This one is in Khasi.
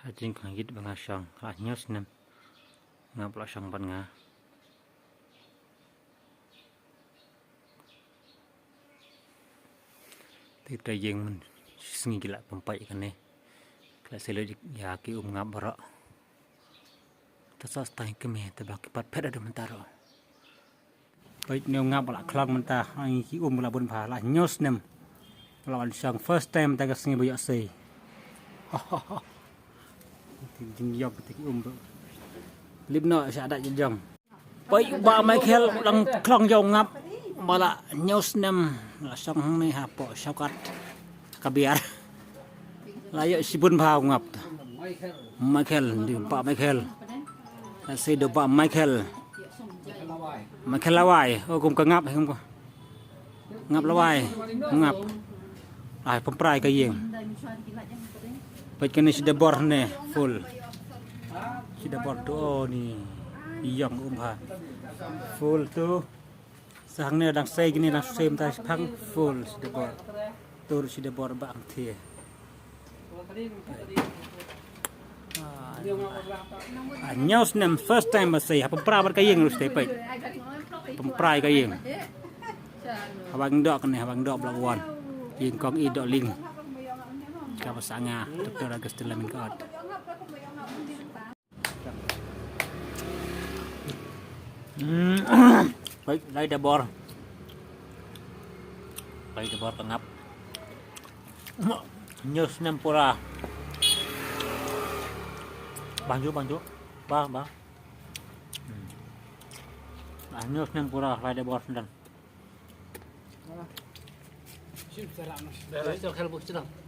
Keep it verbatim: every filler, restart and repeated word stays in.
Ka jingkhang ïit ba nga shong, la hynñiew snem ngap la shong bad nga. Te ka ïing mynshisngi ki la pynpait kane. Ki la sei lut ïa ki um ngap baroh. Te sa stang kmie te ba ki pat phet da mynta ruh. Peit ne u ngap ba la khlong mynta, ha ngi ki um ba la bun bha, la hynñiew snem. Ba la wan shong first time mynta ka sngi ba ïoh sei. Te jingïong te ki um ruh. Lip noh sha dak jong. Peit u Bah Michael u dang khlong ïa u ngap. Ba la hynñiew snem la shong hangne hapoh shawkat ka biar. La ïoh shibun bha u ngap. Michael, dei u Bah Michael. La sei da u Bah Michael. Michael Lawai. O, kum ka ngap, kum ka ngap Lawai. Ngap. Ai, pynpra ïa ka ïing. Peit kane shi debor ne, full. Shi debor tu, o, ni ïong um bha. Full tu. Sa hangne dang sei kine, dang sei mynta, shi phang full shi debor. Tur shi debor ba ang thie. Ah, hynñiew snem first time ba sei, ha pynpra bad ka ïing ruh sdei peit. Pynpra ïa ka ïing. Haba nga doh kane, haba nga doh block one. Ïing kong i doh ling. Ka ba sanga, Doktor Augustine Lamin ka ot. Hmm. Peit, lai debor. Lai debor ka ngap. Hynñiew snem pura. Bang ju, bang ju. Ba, ba. Hmm. Hynñiew snem pura, lai debor syndon. Dah, dah, dah, dah, dah.